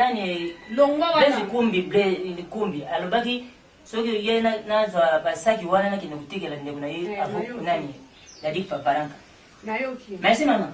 Nani Longwa Blaise wana. Kumbi Blaise Kumbi alobaki soki ye nazwa basaki wana nakende kotekela ndeko na ye Eh, nayoki. nani Dadi Faranka. Nayoki. Merci mama.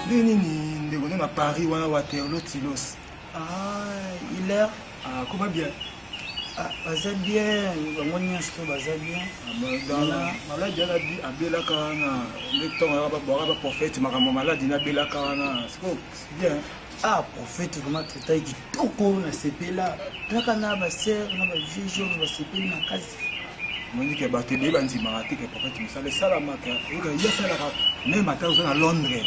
Ndenge nini ndeko no na Paris wana Waterloo Tilos? Ah, Hilaire. Ah, koma bien. Ah, baza bien, bango nyonso to baza bien. Ah, maladi wana abelaka wana nde ntongo yaka baprofete makambo maladi nabelaka wana sikoyo bien. Ah, prophète vraiment traité kitoko na sepela. Kaka na ba sœur na ba vieux jeune ba sepeli makasi. Omoni ke bato ebele bandimaka te ke prophète mosala esalamaka. Oyoka ye asalaka meme ata oza na Londres.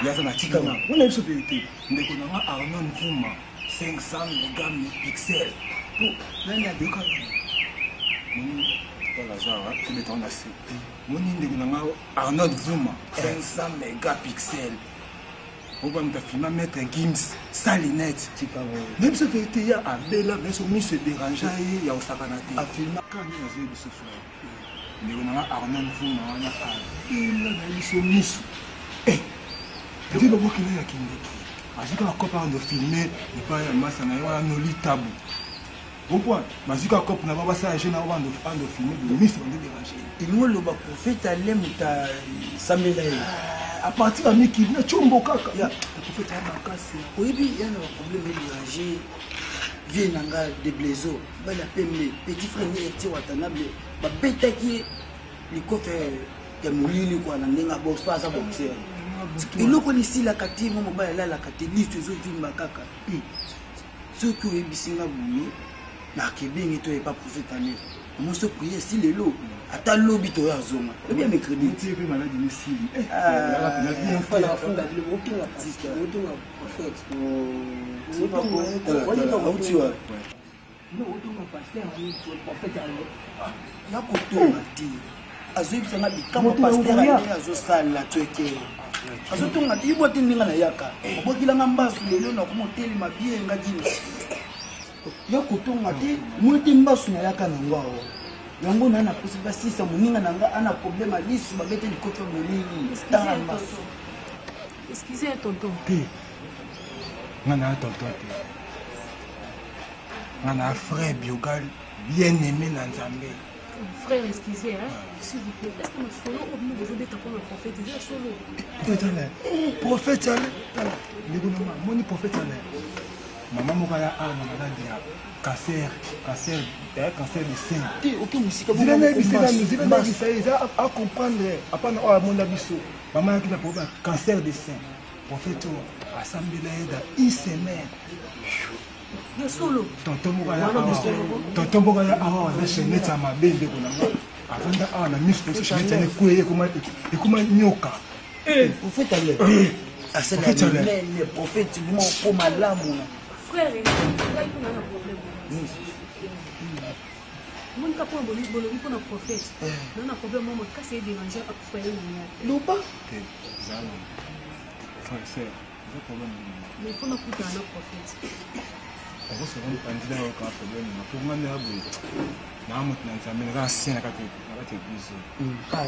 Ye aza na China. Wana biso verité. Ndeko na nga Arnaud Mvuma 500 mega pixel. Po nani ayoka moni tala zawa tobeta na se. Moni ndeko na nga Arnaud Mvuma 500 mega pixel. Oba moto afilma maître Gims sans lunettes. Na biso verité ya abela mais so miso ederangea ye ya kosakana te. Afilma kaka nde nazoyi biso frère. Ndeko na nga Arnaud Mvuma wana abela na biso miso. Eh! Nde babokela ya kindeki. Azwi kaka kope ando filme epai ya masa na ye wana Noli Tabu. Comprends? Bazwi kaka kope na bango basala jeu na bango ando filme boye miso bando déranger. Elingi oloba prophète ale moto asambela ye. À partir ya mikili na tshombo kaka. Ya prophète ya makasi. Oyebi ya na ba problème déranger vie na nga de Blaiseau bana pembe petit frère ni Héritier Watanabe babetaki ye likofe ya molili kwa na ndenge ya boxe aza boxeur. Eloko esilaka te mwa mobali alalaka te liso ezovimba kaka. Soki oyebisi nga boye nakebenge to epa prophète ale omoso prier si lelo ata lobi toyo azonga lobi ya mercredi tie pe maladi mesili auti wa nakotonga te azoyebisa nga likambo pasteur ale azosala tweke azotonga te yebwa te ndenge nayaka obokilanga mbasu lelo nakoma otelema bien nga jimsi ya kotonga te moi te mbasu nayaka nango awa yango na naposi basisa moninga na nga ana problème ya lisu babete likoti ya molili tala mbasu. Excusez tonton. Te. Nga na tonton te. Nga na frère Biogal bien aimé na Nzambe. Frère, excusez, hein, s'il vous plaît. Est-ce que ma solo au bout de vous pour le prophète, il est solo. Tala, prophète ale, tala. Ndeko na nga, moni prophète ale. Mama moko ya a na maladi ya cancer, cancer, eh, cancer de sein. Te, oke mosika Zila na yebisa nanu, zila na yebisa ye, eza a comprendre, apana oyo amona biso. Mama yaki na problème ya cancer de sein. Prophète oyo asambela ye dans une semaine. Ya solo. Tonton moko aya awa. Tonton moko aya awa aza chaînette ya mabe ndeko na nga. Avanda awa na miso na biso chaînette ya ekweye ekoma ekoma nyoka. Prophète ale. Asala Prophète ale. minene prophète moko malamu na. Frère, ngai kuna na problème. Monika mpo bolobi bolobi mpo na prophète. Na na problème moko makasi e déranger foyer na nga. Loba. Te, zala. Frère, sœur, eza problème nini? Mais faut nakutana na prophète. Okosaka mopanzi na yoka problème na mpo nga nde boye. Na moto na Nzambe naza ancien na kati na kati ya église.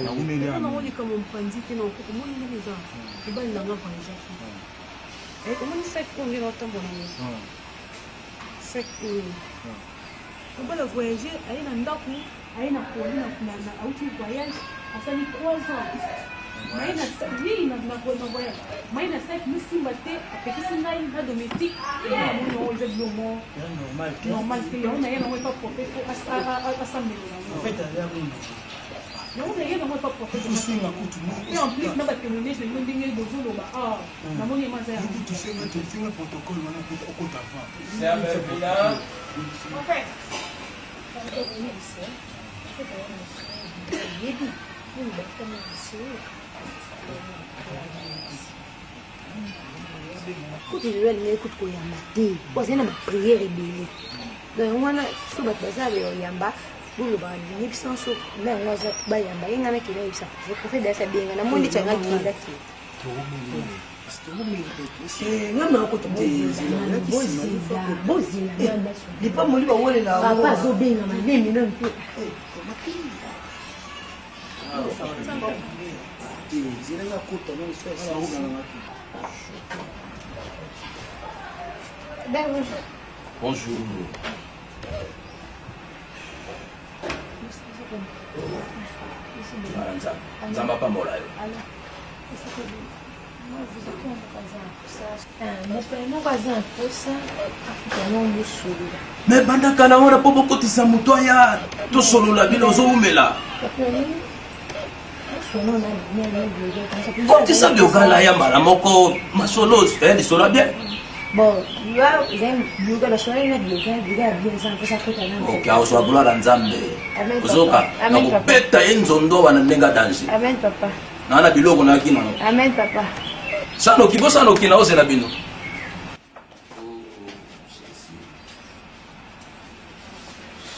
Naumeli Mpo awa. nango likambo mopanzi te na okoko omoni ndenge eza mobali na nga voyageaki. Omoni sac oyo ndenge naotambola nango. Sac oyo. Mobali a voyage aye na ndako aye na poli na auti voyage asali 3 ans. Maye na oui na na na voyage. Maye na sac misimba te apekisi ngai na domestique. Namoni yango eza bilo mo Normal te. normal te yango na ye nango epa prophète po asambela nango. Prophète ale amona. Yango na ye nango epa prophète. Kosenga kutu moko. Et en plus na ba témoignage na bino ndenge bozoloba ah namoni ye maza ya Kutu senga senga protocole wana okota avant. Prophète. Kutu lelo alingaki kutu koyamba te po azali na bapriere ebele. Donc yango wana so bato baza ya koyamba. Bolobaka nini? Yebisa nga soki na yango aza bayamba ye nga nakende ayebisa prophète. Prophète dasi abenga namoni neti anga kenda kenda. Nga nakota lipamboli bawelela papa azobenga malemi nanu te. Zela nga kota nano so. Bonjour. Bana Nzambe. Nzambe apambola yo. Mopaya moko aza na mposa akuta nango bosolola. Me banda kala wana mpo bokotisa moto aya tosolola bino ozowumela. Kotisa biogala ya mbala moko masolo eh, lisolo ya bien. Bon, yo ezali biogala solali na biogala biogala bien eza mposa kota na. Ok, akozwa gloire ya Nzambe. Amen, papa. Ozoka Amen, papa. nakobeta ye nzondo wana ndenge ya danger. Amen papa. Naa na biloko nayaki nango. Amen papa. Sanoki bosanoki naozela bino.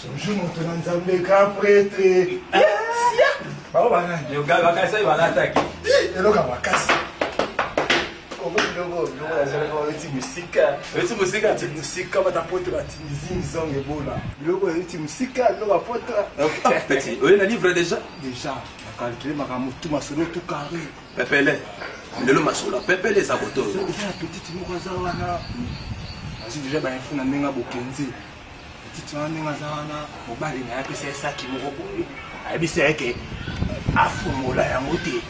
Bonjour moto na Nzambe grand prêtre. Bango banani? Bakasai balataki. Eloko ya makasi. Kongo biloko biloko nazalaka euti mosika. Euti mosika? Euti mosika bata poto batimizi mizongo ebola. Biloko euti mosika biloko ya poto. Petit, oye na livre déjà? Déjà, na calculer makambo tout masolo tout carré. Pepele. Lelo masolo pepele eza koto. Eza na petite moko aza wana. Nazwi déjà ba info na ndenge ya bokenzi. Petite wana ndenge aza wana mobali na ye apesa ye saki moko boye. Ayebisa ye ke afungola yango te.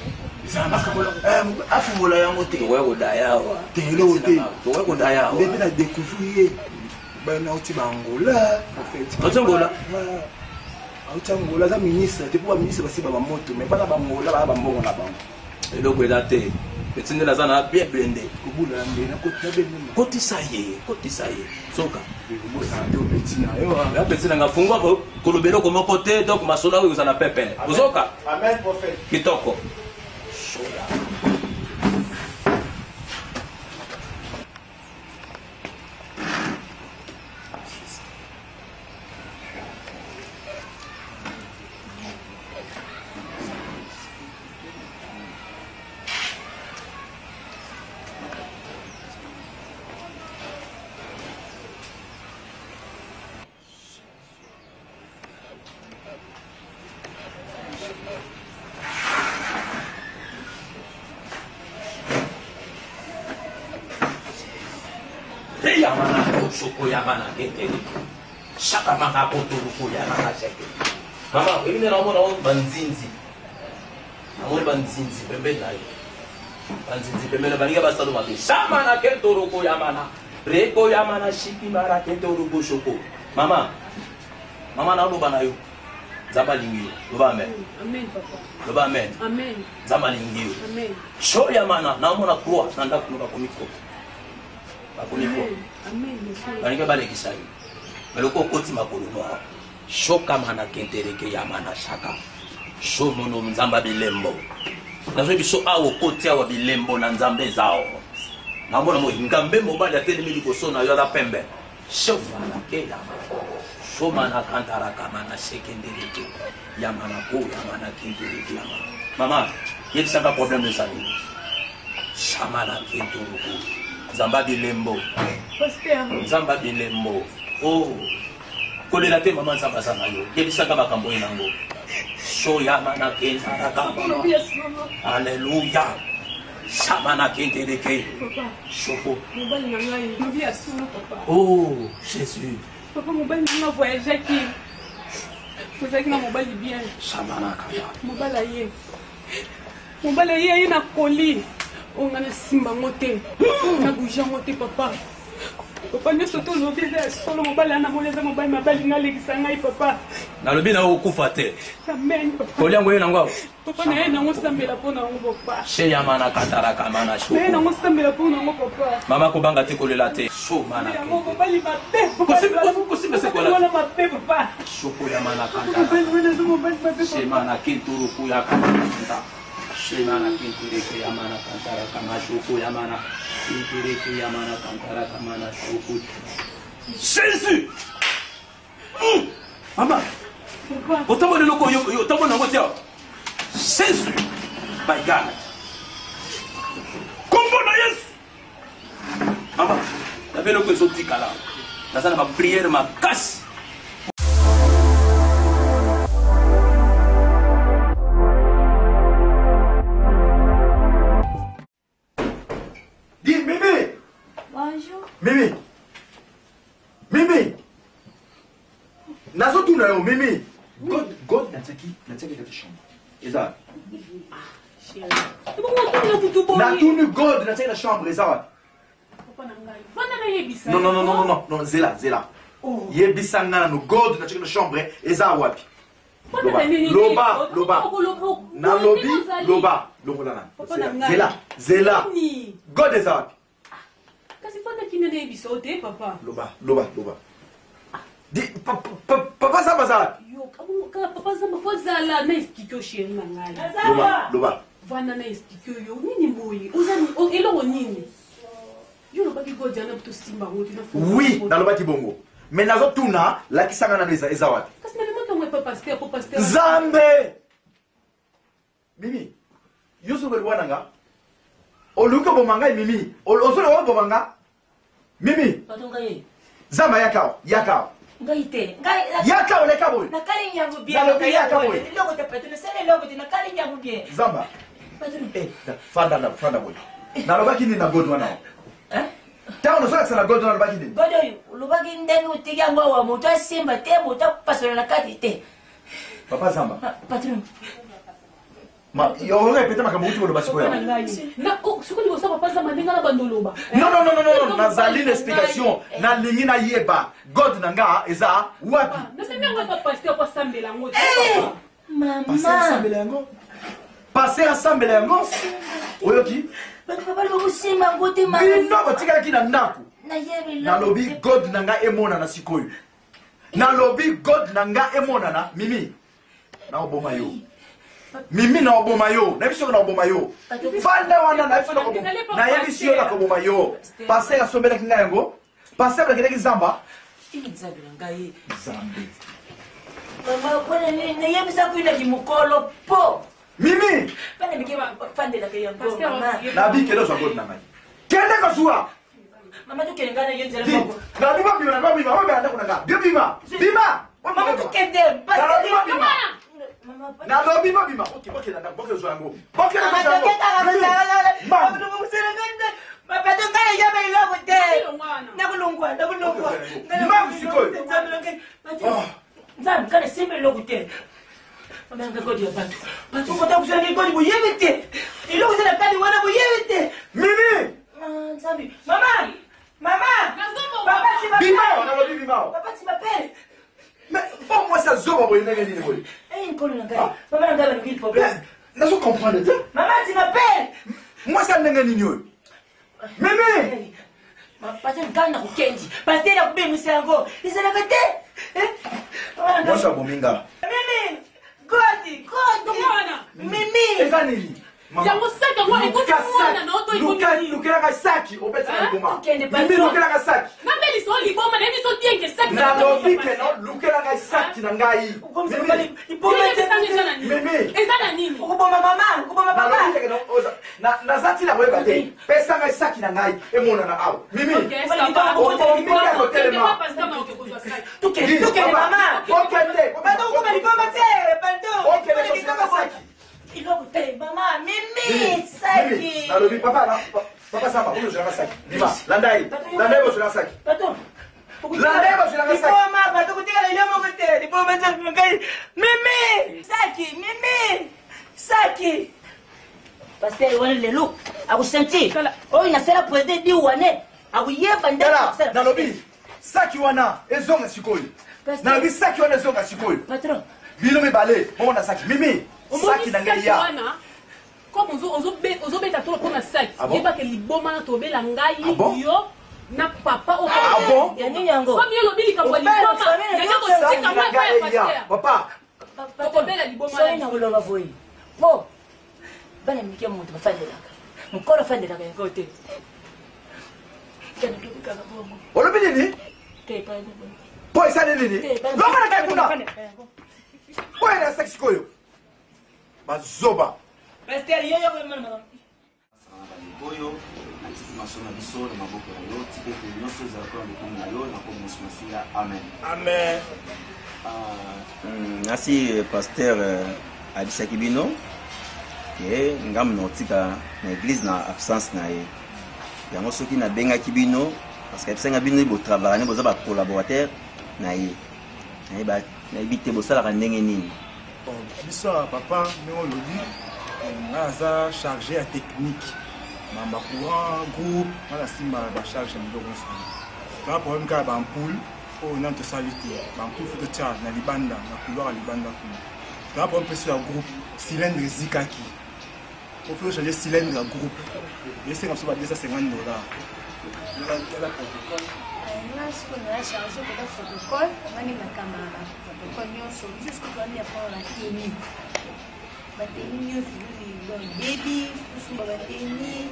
Eza na makambo afungola yango te. Tokoya kodaya awa. Te eloko te. Tokoya kodaya awa. Nde mpe na découvrir ye. Mobali na auti ba Angola. Auti Angola? Auti Angola aza ministre te mpo ba ministre basi ba bamoto mais bana ba Angola bana bambongo na bango. Eloko eza te. Petit nde naza na bien blende. Kobula ya mbela kotisa bene. Kotisa ye, kotisa ye. Soka. Kobosana te petit na yo. Ya petit na nga fungwa koloba eloko moko te donc masolo oyo ozala pepele. Ozoka? Amen prophète. Kitoko. Sola. Mama, oyebi nde naomona oyo banzinzi namoni banzinzi pembeni na yo banzinzi pembeni na balingi basalo mabe shamana kentoroko yamana reko yamana shikimara kentoroko shoko mama mama naoloba na yo nzambe alingi yo loba amen Amen papa. loba amen Amen. nzambe alingi yo Amen. sho yamana naomona croix na ndako no bakomi croix bakomi croix Amen. Monsieur. balingi balekisa yo me loko okoti makolo no shokamana kentereke yamana shaka shomono nzambe ya bilembo nazwi biso awa okoti awa bilembo na nzambe eza awa namona moyingambe mobali atelemi liboso na yo aza pembe shofana ke yamana shomana kantarakamana shekendereke yamana ko yamana kentereke yamana mama yebisaka problème eza nini shamana kentoroko nzambe ya bilembo Pasteur. nzambe ya bilembo o kolela te mama nzambe aza na yo yebisaka makambo oyo nango shoyamana kenzarakama Olobi ya solo. aleluya shamana kentereke Papa, shoko mobali na ngai olobi ya solo papa. oh jésus Papa mobali na ngai voyageaki. Tozalaki na mobali bien. shamana kaya Mobali aye. Mobali aye aye na koli. Oyo ngai nasimba yango te. Nabouge yango te papa. Papa nyonso tolobi eza ya solo mobali wana namoni eza mobali mabali ngai alekisa ngai papa. nalobi na yo kokufa te Amen papa. kolia yango ye nango awa Papa na ye nango sambela mpo na yango papa. sheyamana katarakamana Na ye shoko nango sambela mpo na yango papa. mama kobanga te kolela te shomana Yango mobali mabe. Kosimba se kola. Wana mabe papa. shoko yamana kantara Mobali wana eza mobali mabe papa. Shemana kinturuku ya kamana Shemana kintureke yamana kantara kama shoko yamana kintureke yamana kantara kamana shoko. Jésus! Mama! Otambola eloko oyo otambola nango te awa. Jésus by God. Kombo na Yesu. Mama, nabe eloko ezotikala. Naza na ba prière makasi. Dis, Mimi Bonjour. Mimi Mimi nazotuna yo Mimi God, God natiaki natiaki kati chambre eza natuni God natiaki na chambre eza wapi non non non non non non zela zela oh. Yebisa nga nano God natiaki na chambre eza wapi. Loba, loba, loba. Nalobi, loba. Longola nanu. Zela, zela. God eza wapi? Kasi fanda kimia nayebisa yo te papa. Loba, loba, loba. Di, pa, pa, papa Zamba aza wapi? Yo, kaka papa Zamba fo zala na explique yo chéri na ngai. Loba, loba. Vanda na explique yo nini boye? Oza eloko nini? Yo olobaki God yana tosimba yango te. Oui, nalobaki bongo. Mais nazotuna, lakisa nga nano eza eza wapi? Kasi namemaki yango epa pasteur po pasteur. Nzambe! Mimi, yo soki oliwa na nga, oluki oboma ngai Mimi, ozoluka oboma nga? Mimi! Pardon ngai. Zamba yaka awa, yaka awa. Ngai te. Ngai yaka awa leka boye. Nakalingi yango bien. Nalobi yaka boye. Eloko te patron, nasala eloko te, nakalingi yango bien. Zamba. Patron. Eh, fanda na fanda boye. Nalobaki nini na God wana? Ntango nazolakisa na God wana nalobaki nini? God oyo olobaki ndenge otiki yango awa moto asimba te, moto apasola na kati te. Papa Zamba. Patron. Ma, yo répéter makambo outi koloba sikoyo. Soki liboso papa Zamba ndenge na bando oloba. Non non non non non, nazali na explication. Nalingi nayeba God na nga eza wapi? Nasali yango epa pasteur po asambela yango te. Mama. Pasteur asambela yango. Pasteur asambela yango. Oyoki? Bato babali bakosimba yango te mama. Bino botikalaki na ndako. Nayebi. Nalobi God na nga emonana sikoyo. Nalobi God na nga emonana Mimi. Naoboma yo. Mimi naoboma yo. Nayebi soki naoboma yo. Fanda wana nayebi soki nakoboma. Nayebisi yo nakoboma yo. Pasteur asombelaki ngai yango. Pasteur akendaki zamba. Nzambe na ngai. Nzambe. Mama, mpona nini nayebisa kuinaki mokolo po. Mimi. Bana mike bafandelaka yango mama. Nabi kende ozwa God na ngai. Kende kozwa. Mama tokende ngai na yo nzela moko. Nabi babima na babima babima ndako na ngai. Bio bima. Bima. Mama tokende. Nalobi babima. Nalobi babima. Ok, bokende ndako, bokende ozwa yango. Bokende kozwa yango. Nakulongwa, nakulongwa. Mbangu sikoyo. Nzambe kana simba eloko te. Mama kodi ya bato. Bato kota kusala kodi boyebi te. Eloko eza na kati wana boyebi te. Mimi. Nzambe. Mama. Mama. Papa tu m'appelles. Bima, nalobi bima. Papa tu m'appelles. Mais po mwasi azoba boye ndenge nini boye? Eh nkolo na ngai. Mama na ngai baluki problème. Nazo comprendre te. Mama tu m'appelles. Mwasi ya ndenge nini oyo? Mimi. Pasteur ngai na kokendi. Pasteur akobengisa yango. Ezalaka te. Mwasi abomi nga. Mimi. Godi, Godi. Mimi. Eza nini? Yango saki yango ekoti mwana na oto ekomi. Lukelaka saki obetaka liboma. Mimi lukelaka saki. Nabelisa yo liboma nayebi so bien ke saki. Nalobi ke no lukelaka saki na ngai. Mimi. Eza na nini? Okoboma mama, okoboma papa. Nalobi ke no naza ntina koyeba te. Pesa ngai saki na ngai emonana awa. Mimi. Okomika kotelema. Tukende, tukende mama. Okende. Bato okoma liboma te, pardon. Okende kosenga saki. Eloko te, mama, mimi, saki. Nalobi papa, papa Samba, oyo saki. Bima, landa ye. Landa ye bozwela saki. Pardon. Landa ye bozwela saki. Liboma, bato kotikala yo moko te. Liboma nzambe na ngai. Mimi, saki, mimi, saki. Pasteur wana lelo akosentir oyo nasala président di wane akoyeba ndenge. Nalobi saki wana ezonga sikoyo. Nalobi saki wana ezonga sikoyo. Patron. Bino mibale moko na saki. Mimi, saki na ngai ya. Comme ozobeta tolo mpona saki, yebake liboma na tobela ngai yo na papa oyo. Ya nini yango? Comme yo olobi likambo ya liboma, yaka kotika ngai epai ya pasteur. Papa. Tokobela liboma. Soki na koloba boye. Po bana mike moto bafandelaka. Mokolo afandelaka yango te. Olobi nini? Po esali nini? Longa na kai kuna. Oyo na saki sikoyo. Bazoba. Pasteur yo yo koyemana makambo. Oyo natiki masolo na biso na maboko na yo, tika ete nyonso ezala mpo na lokumu na yo, na nkombo Yesu Masiya, amen. Amen. Nasi pasteur ayebisaki bino ke ngambo na kotika na eglise na absence na ye. Yango soki nabengaki bino parce que ayebisaki nga bino botravaka ne boza ba collaborateur na ye. Nayeba nayebi te bosalaka ndenge nini. Bon, biso awa papa ndenge olobi nga naza charge ya technique mamba courant groupe nga nasimba bacharge ya biloko nyonso wana. Toza problème kaka ba ampoule oyo nanu tosali te, ba ampoule fo totia na libanda na couloir ya libanda kuna. Toza problème mpe so ya groupe cylindre ezikaki, po fo tochange cylindre ya groupe esenga biso ba 250 dollars. Eza protocole. Nga sikoyo naza charge kota protocole, nga nde nakambaka ba protocole nyonso. Biso sikoyo toza ya mpona bateni, bateni nyonso donc baby tosomba bateni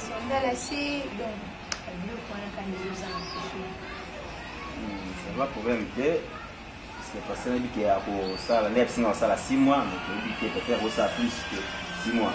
sandala se donc biloko wana kaka nde ezozanga biso. Ça va, problème te. Parce que pasteur nayebi ke akosala nde abisinga kosala 6 mois, mais toyebi te peut-être akosala plus que 6 mois.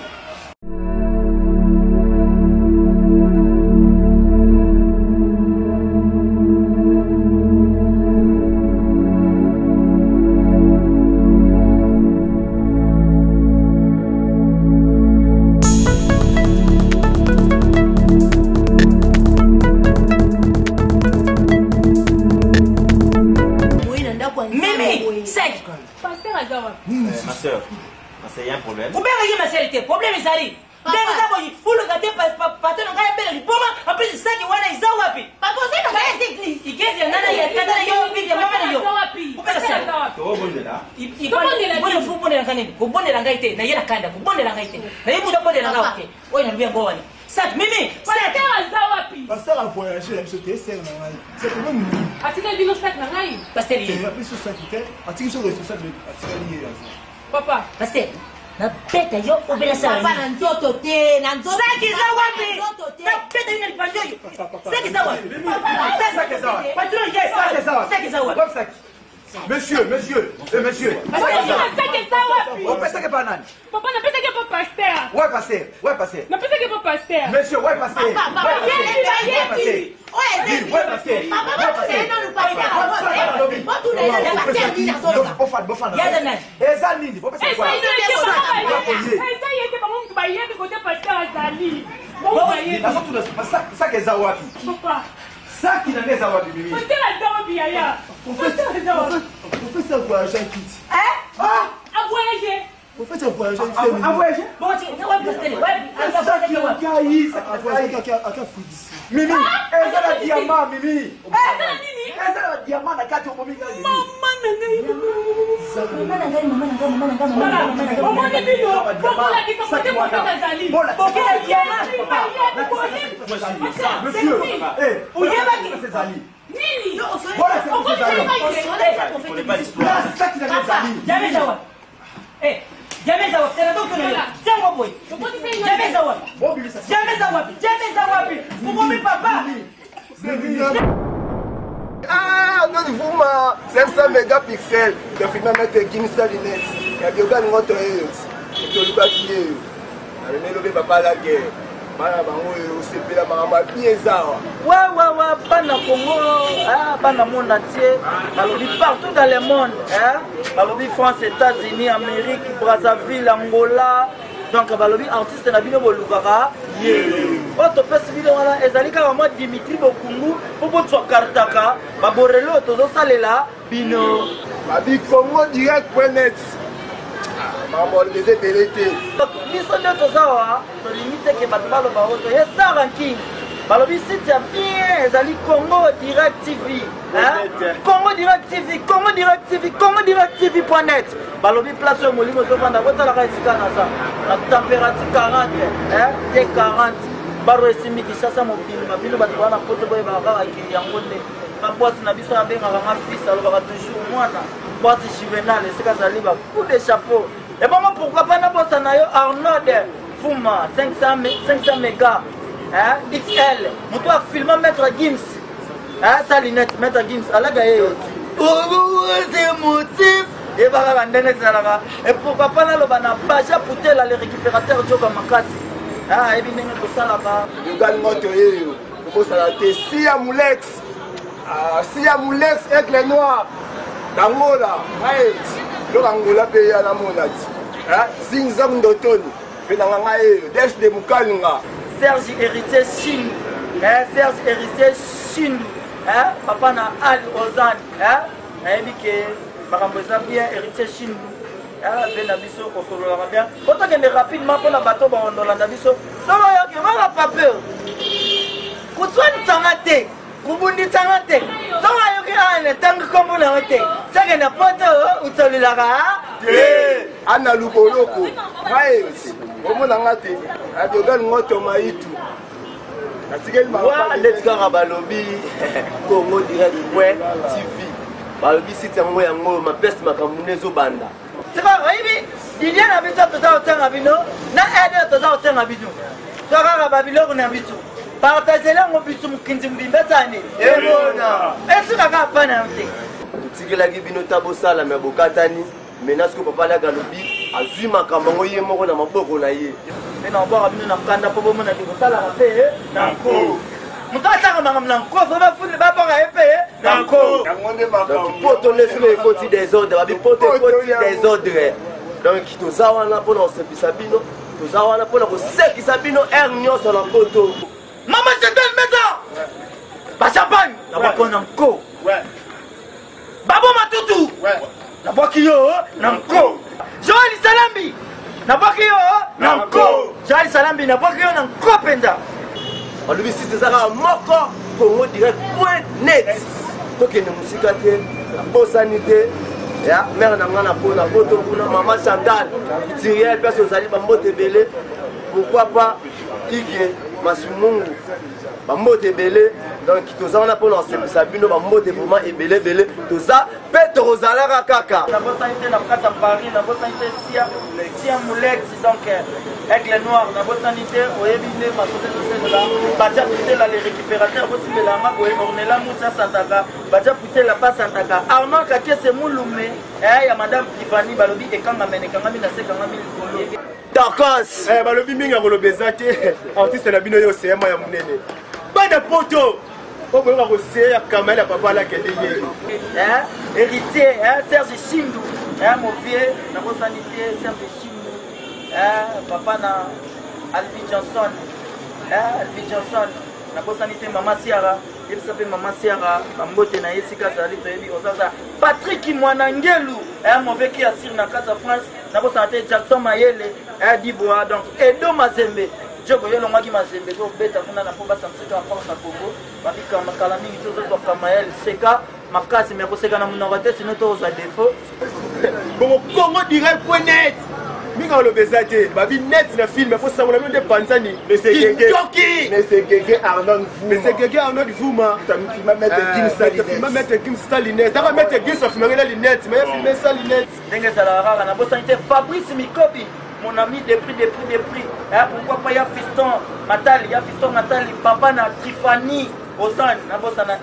Mimi, sec. Pasteur aza wapi? Ma soeur, ma soeur, il y a un problème. Kobenga ye masele te, problème ezali. Ndenge eza boye, fuluka te patron na ngai abela liboma, en plus saki wana eza wapi? Igezi ya nana ya tata na yo, ya mama na yo. Kopesa saki. Tobondela. Kobondela ngai nini? Kobondela ngai te, naye na kanda, kobondela ngai te. Nayebi kuta kobondela ngai te. Oyo nalobi yango wana. Saki, Mimi, saki. Pasteur aza wapi? Pasteur a voyagé na biso te, sœur na ngai. C'est problème nini? Atikali bino sac na ngai? Pasteur ye. Eh, biso saki te, atiki biso responsable, atikali ye aza. Papa. Pasteur, nabeta yo obela sala Papa na nzoto te, na nzoto. Saki eza wapi? Na nzoto te. Nabeta yo na libandi oyo. Saki eza wapi? Saki eza wapi? Patron ye. Saki eza wapi? Saki eza wapi? Wapi saki? Monsieur, monsieur, eh, monsieur. Saki eza wapi? Opesaki pa nani? Papa napesaki pa pasteur. Ouais, pasteur. Ouais, pasteur. Napesaki pa pasteur. Monsieur, ouais, pasteur. Papa, Ouais, bayebi, pasteur. bayebi. Ouais, Oyo pasteur. eza Ouais, pasteur. Papa, Ouais, batuna ye pasteur. nanu pasteur. Botuna ye nanu pasteur nini azoloba. Bofanda, bofanda. Yaza nani? Eza nini? Bopesa Eza kwa. ye te, bango bayebi. Oye. Eza ye te, bango mutu bayebi kote pasteur azali. Bango bayebi. Nazotuna saki eza wapi? Papa. Saki na ngai eza wapi, Mimi? Pasteur aza wapi yaya? Pasteur aza wapi? Professeur voyage akiti. Ah! A voyagé. Professeur voyage A voyagé? Bongo ti, wapi pasteur? Wapi? Saki na ngai, saki na Avoyage ngai. aka Afrique. Mimi, eza na diamant, Mimi. Eza na nini? Eza na diamant na kati obomi ngai, Mimi. Mama na ngai. Mama na ngai, mama na ngai, mama na ngai, mama na ngai, mama na ngai. Omoni bino, bokolakisa kote prophète azali. Bokela diamant. Bayebi, boyebi. Monsieur, eh, Oyebaki. ezali. Nini? Voilà, c'est Okotisela ngai te. Je connais pas l'histoire. La saki na ngai ezali. Diamant eza wapi? Eh, diamant eza wapi? Tala tokende yo. Tiango boye. Diamant eza wapi? Bobimisa. Diamant eza wapi? Diamant eza wapi? Obomi papa. Ah, noni vuma 500 mégapixel tofilma maître gimsa lunette ya bioga ngoto eyo tolukaki ye amemeli obe papa la guerre bana bango oyo osepela makambo ya bien eza awa. Ouais, bana Congo, ah, bana monde entier, balobi partout dans le monde, hein, balobi France, États-Unis, Amérique, Brazzaville, Angola, donc balobi artiste na bino bolukaka ye. Oyo topesi bino wana ezali kaka mwa Dimitri Bokungu mpo bozwa kartaka baborelo oyo tozosalela bino. Babi Congo direct point net. Makambo olobi eza ebele te. Donc, biso nde toza awa tolingi te ke bato baloba oyo toye sans ranking. Balobi site ya bien ezali Congo Direct TV. Hein? Congo Direct TV, Congo Direct TV, Congo Direct TV point net. Balobi place oyo molimo ezofanda botalaka esika naza na température 40, hein? Te 40. Baro esimbi Kinshasa mobimba bino bato bana poto boyebaka kaka ke yango nde na boîte na biso abengaka nga fils alobaka toujours mwana boîte juvenal esika azali ba coup de chapeau ebongo pourquoi pas nabosa na yo Arnaud Fuma 500 méga, hein, XL moto afilma maître Gims, hein, sa lunette maître Gims alaga ye yo c'est motif. Yeba kaka ndenge ezalaka. Et pourquoi pas naloba na Baja Putela le récupérateur Djoka makasi. Ah, ayebi ndenge tosalaka. Yogal Ngoto yeyo, okosala te. Sia Mulex, ah, Sia Mulex aigle noir. D'Angola, ngai loka Angola pe ya na mona ti. Ah, Zing Zong Ndotoni, pe na ngai yeyo, Des de Mukalunga. Serge Héritier Shindu, eh, Serge Héritier Shindu, eh, papa na Ali Ozan, eh, nayebi ke makambo eza bien Héritier Shindu, eh, ve na biso kosololaka bien. Po tokende rapidement mpona bato baondolanda biso. Solo yoki baka pape. Kuswanisanga te, kubundisanga te. Solo yoki ana tangi kombo na yo te. Seke na poto usololaka te. Ana Luboloko, ngai omona nga te. Adogal Ngoto Maitu. Natikeli wa neti kaka balobi Congo Direct point TV balobi site yango yango mapesi makambo nde ezobanda. Sika oyebi Didier na biso toza kosenga bino na aide toza kosenga biso to kaka babiloko na biso partagele yango biso mokinzi mobimba ezani emona esuka kaka pa na yo te. Totikelaki bino ta bosala me bokatani maintenant sikoyo papa Laka alobi azwi makambo yango ye moko na maboko na ye. Mpe na kobwaka bino na kanda mpo bomona te kosalaka mpe na nko. Moto asalaka makambo na nko fo bafundi babwaka ye mpe na nko. Donc poto nde soki ekoti desordre babi poto ekoti desordre. Donc toza wana mpona kosepisa bino, toza wana mpona kosekisa bino heure nyonso na poto. Mama Chantal Meza! Ba champagne na bwaki na nko. Babo Matutu! Na bwaki yo na nko. Joël Salambi! Na bwaki yo na nko. Joël Salambi na bwaki yo na nko mpenza. Balobi site eza kaka moko Congo Direct point net. Tokende mosika te, nabosani te. Ya mère na nga na po na poto kuna mama Chantal Tiriel place ozali bambote ebele. Pourquoi pas Ige Masumungu bambote ebele. Donc toza wana mpona kosepisa bino bambote vraiment ebele ebele toza mpe tokozalaka kaka. Nabosani te na kati ya Paris, nabosani te Sia, Sia Mulex, donc Aigle Noir, nabosani te oyebi nde masolo ezoselela Baja Putela le récupérateur bosimbela yanga boye Ornella Mutsa Santaka, Baja Putela pa Santaka, Armand Kakese Mulume eh, ya Madame Ivani balobi ekangamene ekangami na se ekangami likolo. Tokos. Eh, balobi mingi ya koloba eza te artiste na bino ye oseyama ya monene bana poto oyo boyoka koseya kamel ya papa alakende ye Eh, héritier eh, Serge Shindu eh, mon vieux nabosani te Serge Shindu eh, papa na Alvi Johnson eh, Alvi Johnson nabosani te mama Siara yebisa mpe mama Siara bambote na ye esika azali toyebi ozaza Patrick Mwanangelu eh, mauvais qui assure na kati ya France nabosana te Jackson Mayele eh, Diboa donc Edo Mazembe Djogo yo olongwaki Mazembe ko beta kuna na mpo basangisa ya force ya Congo babikama kala mingi tozozwa Kamael seka makasi me koseka na monoko te sino tozwa défaut. Bongo Congo Direct point net mingi aloba eza te babi net na film fo sangola bino nde panzani kindoki Monsieur Gege Arnold Vuma Monsieur Gege Arnold Vuma filma maître Gims sa lunette taka maître Gims afilmaki na lunette mais filme sa lunette ndenge ezalaka kaka nabosani te Fabrice Mikobi mon ami de prix de prix de prix eh, pourquoi pas ya fiston Matali ya fiston Matali papa na Trifani Ozan nabosana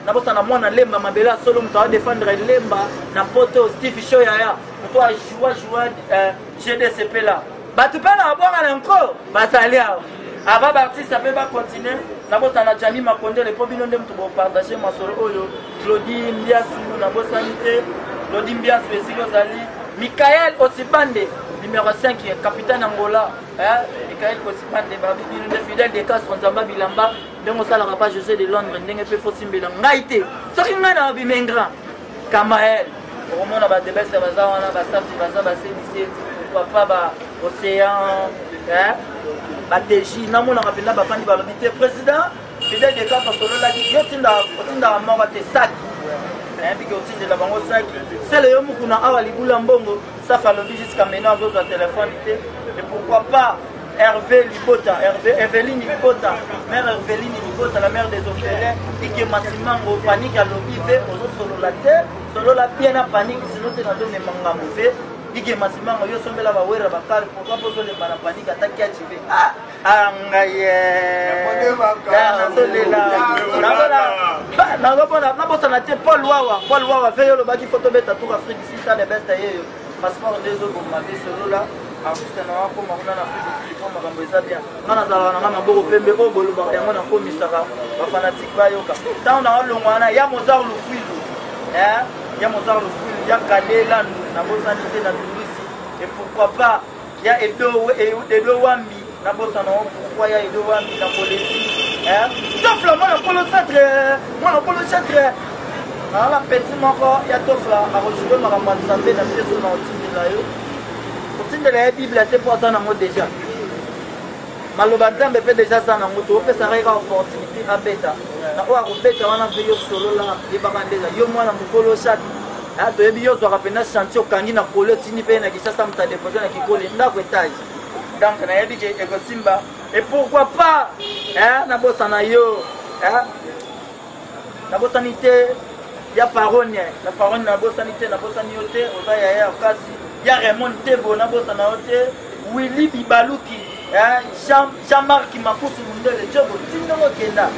nabosana mwana Lemba mabele ya solo moto adefendre Lemba na poto Steve Show yaya moto ajoua joua GDCP la bato mpe na babwaka na nko bazali awa avant baartiste mpe bacontinue nabosana Jani Makondele mpo bino nde moto bopartage masolo oyo Claudie Mbiasu nabosani te Claudie Mbiasu esika ozali Michael Osibande numéro 5 capitaine Angola eh, Michael Osibande babi bino nde Fidèle de Castro Nzamba bilamba ndenge osalaka pa José de Londres ndenge mpe fosimbela ngai te soki ngai na babima ingrat Kamael okomona ba debeste baza wana basafi baza basedise pourquoi pas ba océan eh, bateji namonaka mpenza bafandi balobi te président Fidèle de Castro asololaki yo otindaka moko te saki nayebi ke otindela bango saki sele yo mukuna awa libula mbongo safi alobi jusqu'à maintenant azozwa telefone te et pourquoi pas Hervé Libota, Hervé, Eveline Libota, mère Herveline Libota, la mère des orphelins, Ike Masimango, panique à lobby, ve, ozo solo la te, solo la bien à panique, sinon te nazo ne mangambo, ve, Ike Masimango, yo sombela ba wera ba kar, pourquoi pozo le mana panique, attaque à chive, ah, ah, ngaye, nazolela, nazola, Nazomona nabosana te Paul Wawa, Paul Wawa ve yo olobaki fo tobeta tour Afrique du Sud de best yeyo. Passeport nde ezoboma ve solola artiste na akoma kuna na Afrique du Sud mpo makambo eza bien. Nga nazalaka na nga maboko pembe oyo bolobaka yango nakomisaka bafanatike bayoka. Ntango naolongwa wana ya Mozart Lufuilu, eh, ya Mozart Lufuilu, ya Kade Landu nabosani te na Tulusi et pourquoi pas ya Edo, Edo Wambi nabosana ngo pourquoi ya Edo Wambi na Kolesi eh? Tofla mwana kolo centre mwana kolo centre naza na petit moko ya Tofla akojoue makambo ya Nzambe na biso na otindela yo otindela ye Bible te mpo aza nango deja maloba Nzambe mpe deja aza nango topesaka ye kaka opportunité abeta na oyo akobeta wana mpe yo solola yebaka nde yo mwana mokolo chaque Ah, toyebi yo ozwaka mpenza chantier okangi na kolo otindi mpe na kinshasa moto adepose na kikoli ndako etage donc nayebi ke ekosimba et pourquoi pas eh, nabosana yo eh, nabosani te ya parone ya parone nabosani te nabosani yo te oza yaya ya kasi ya raymond tebo nabosana yo te willi bibaluki eh, jean, jean marc makusu mundele jogo tindongo okenda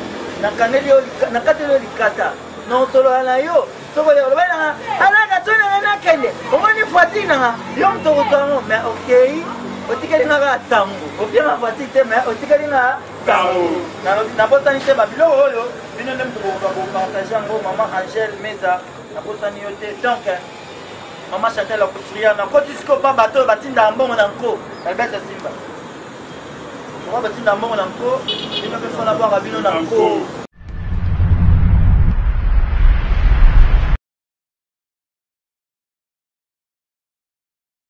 nakateli yo likasa na osolola na yo soki oye oloba nanga alaka so nanga nakende omoni voiture nanga yo moto okozwa yango mais okei otikeli nga kaka sango opianga voiture te mais otikeli nga sango nabosani te babiloko oyo bino nde moto bokoka bopartage yango mama angele meza nabosani yo te donc mama chantal la couturière nakoti sikoyo mpa bato oyo batindaka mbongo na nko albert simba Moko batinda mbongo na nko, bino pe fona bwaka bino na nko.